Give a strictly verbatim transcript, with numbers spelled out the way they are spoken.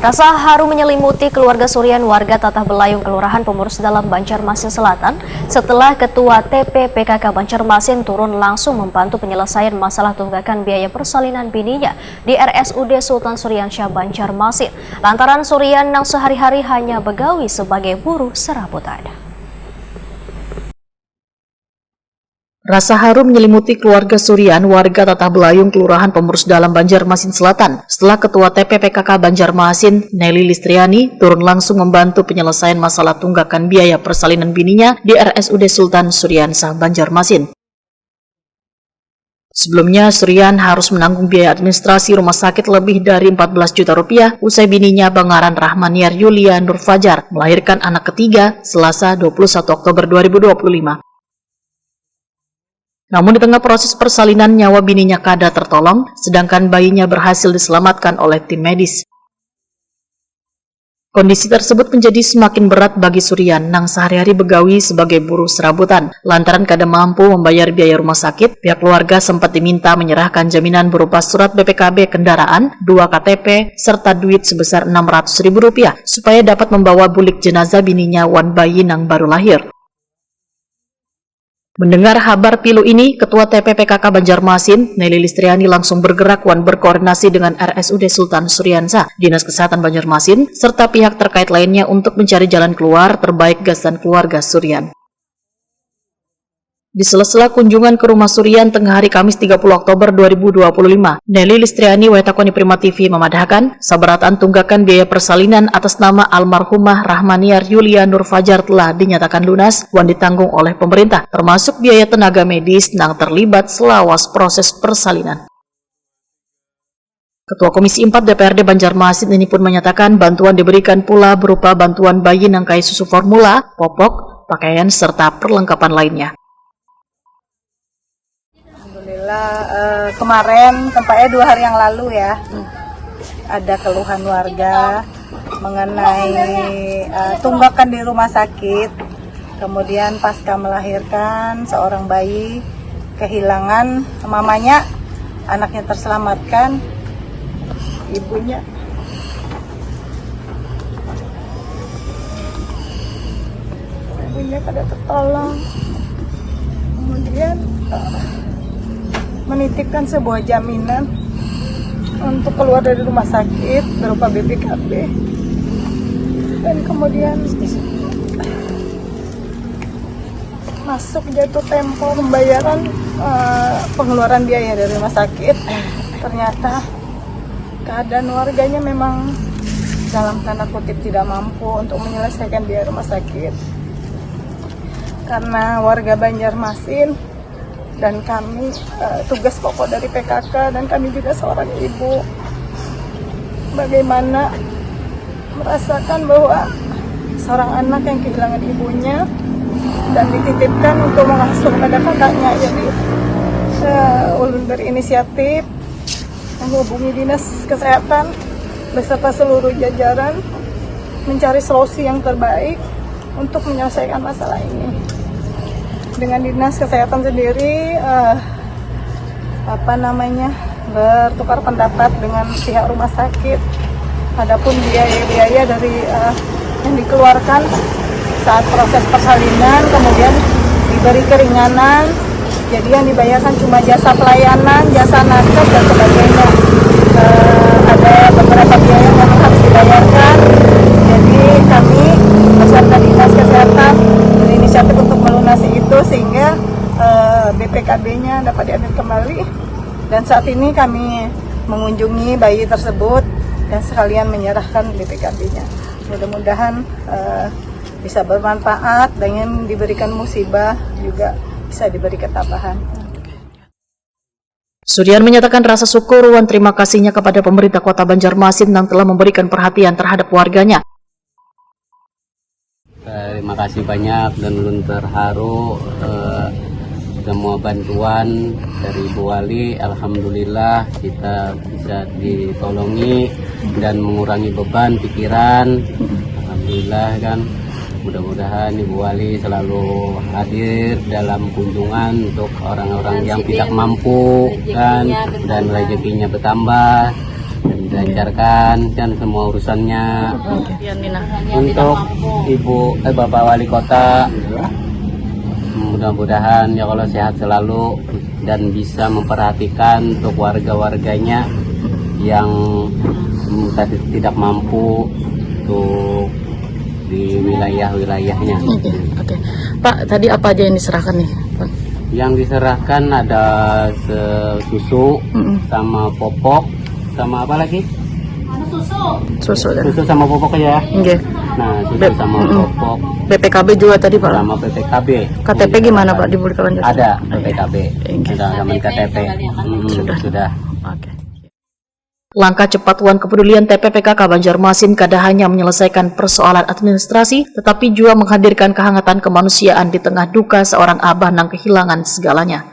Rasa haru menyelimuti keluarga Surian warga Tatah Belayung, Kelurahan Pemurus Dalam, Banjarmasin Selatan, setelah Ketua T P P K K Banjarmasin turun langsung membantu penyelesaian masalah tunggakan biaya persalinan bininya di R S U D Sultan Suriansyah, Banjarmasin, lantaran Surian nang sehari-hari hanya begawi sebagai buruh serabutan. Rasa haru menyelimuti keluarga Surian, warga Tatah Belayung, Kelurahan Pemurus Dalam, Banjarmasin Selatan, setelah Ketua T P P K K Banjarmasin, Nelly Listriani, turun langsung membantu penyelesaian masalah tunggakan biaya persalinan bininya di R S U D Sultan Suriansyah, Banjarmasin. Sebelumnya, Surian harus menanggung biaya administrasi rumah sakit lebih dari empat belas juta rupiah usai bininya bangaran Rahmaniar Yulia Nur Fajar melahirkan anak ketiga Selasa dua puluh satu Oktober dua ribu dua puluh lima. Namun, di tengah proses persalinan, nyawa bininya kada tertolong, sedangkan bayinya berhasil diselamatkan oleh tim medis. Kondisi tersebut menjadi semakin berat bagi Surian nang sehari-hari begawi sebagai buruh serabutan. Lantaran kada mampu membayar biaya rumah sakit, pihak keluarga sempat diminta menyerahkan jaminan berupa surat B P K B kendaraan, dua K T P, serta duit sebesar enam ratus ribu rupiah supaya dapat membawa bulik jenazah bininya wan bayi nang baru lahir. Mendengar habar pilu ini, Ketua T P P K K Banjarmasin, Nelly Listriani, langsung bergerak wan berkoordinasi dengan R S U D Sultan Suriansyah, Dinas Kesehatan Banjarmasin, serta pihak terkait lainnya untuk mencari jalan keluar terbaik gasan keluarga Surian. Di sela-sela kunjungan ke rumah Surian tengah hari Kamis tiga puluh Oktober dua ribu dua puluh lima, Nelly Listriani, wayatakoni Prima T V, memadahkan sabarataan tunggakan biaya persalinan atas nama almarhumah Rahmaniar Yulia Nur Fajar telah dinyatakan lunas wan ditanggung oleh pemerintah, termasuk biaya tenaga medis nang terlibat selawas proses persalinan. Ketua Komisi empat D P R D Banjarmasin ini pun menyatakan bantuan diberikan pula berupa bantuan bayi nang kaya susu formula, popok, pakaian, serta perlengkapan lainnya. Alhamdulillah, eh, kemarin, tempatnya dua hari yang lalu ya, ada keluhan warga mengenai eh, tunggakan di rumah sakit. Kemudian pasca melahirkan, seorang bayi kehilangan mamanya, anaknya terselamatkan, ibunya ibunya kada tertolong. Kemudian eh, menitipkan sebuah jaminan untuk keluar dari rumah sakit berupa B P K B, dan kemudian masuk jatuh tempo pembayaran eh, pengeluaran biaya dari rumah sakit. Ternyata keadaan warganya memang dalam tanda kutip tidak mampu untuk menyelesaikan biaya rumah sakit, karena warga Banjarmasin dan kami eh, tugas pokok dari P K K, dan kami juga seorang ibu, bagaimana merasakan bahwa seorang anak yang kehilangan ibunya dan dititipkan untuk mengasuh pada kakaknya. Jadi eh, ulun berinisiatif menghubungi dinas kesehatan beserta seluruh jajaran mencari solusi yang terbaik untuk menyelesaikan masalah ini. Dengan dinas kesehatan sendiri eh, apa namanya, bertukar pendapat dengan pihak rumah sakit. Adapun biaya-biaya dari eh, yang dikeluarkan saat proses persalinan, kemudian diberi keringanan, jadi yang dibayarkan cuma jasa pelayanan, jasa nakes dan sebagainya. Eh, ada beberapa biaya yang memang harus dibayarkan. Jadi kami beserta dinas kesehatan berinisiatif untuk melunasi itu sehingga eh, B P K B-nya dapat diambil kembali. Dan saat ini kami mengunjungi bayi tersebut dan sekalian menyerahkan B P K B-nya. Mudah-mudahan eh, bisa bermanfaat dan diberikan musibah juga bisa diberi ketabahan. Surian menyatakan rasa syukur wan terima kasihnya kepada pemerintah Kota Banjarmasin yang telah memberikan perhatian terhadap warganya. Terima kasih banyak dan ulun terharu eh, semua bantuan dari Ibu Wali, alhamdulillah kita bisa ditolongi dan mengurangi beban pikiran. Alhamdulillah kan. Mudah-mudahan Ibu Wali selalu hadir dalam kunjungan untuk orang-orang yang tidak mampu kan, dan rezekinya bertambah dan Dilancarkan dan semua urusannya. Pian Nina. Untuk ibu, eh, bapak wali kota, mudah-mudahan ya Allah sehat selalu dan bisa memperhatikan untuk warga-warganya yang, mm, tadi tidak mampu untuk di wilayah-wilayahnya. Oke, oke. Pak, tadi apa aja yang diserahkan nih? Pak? Yang diserahkan ada se- susu, Mm-mm. sama popok, sama apa lagi? Susu dan Susu sama popok ya. Nggih. Nah, susu Beb- sama mm-mm. popok B P K B juga tadi, Pak. Sama P P K B. K T P gimana, Pak? Dibuka lanjut? Ada Oh, iya. P P K B. Nggih. Ada zaman K T P. Mm-mm, Sudah. Sudah. Oke. Langkah cepat Wan Kepedulian T P P K K Banjarmasin kada hanya menyelesaikan persoalan administrasi, tetapi jua menghadirkan kehangatan kemanusiaan di tengah duka seorang abah nang kehilangan segalanya.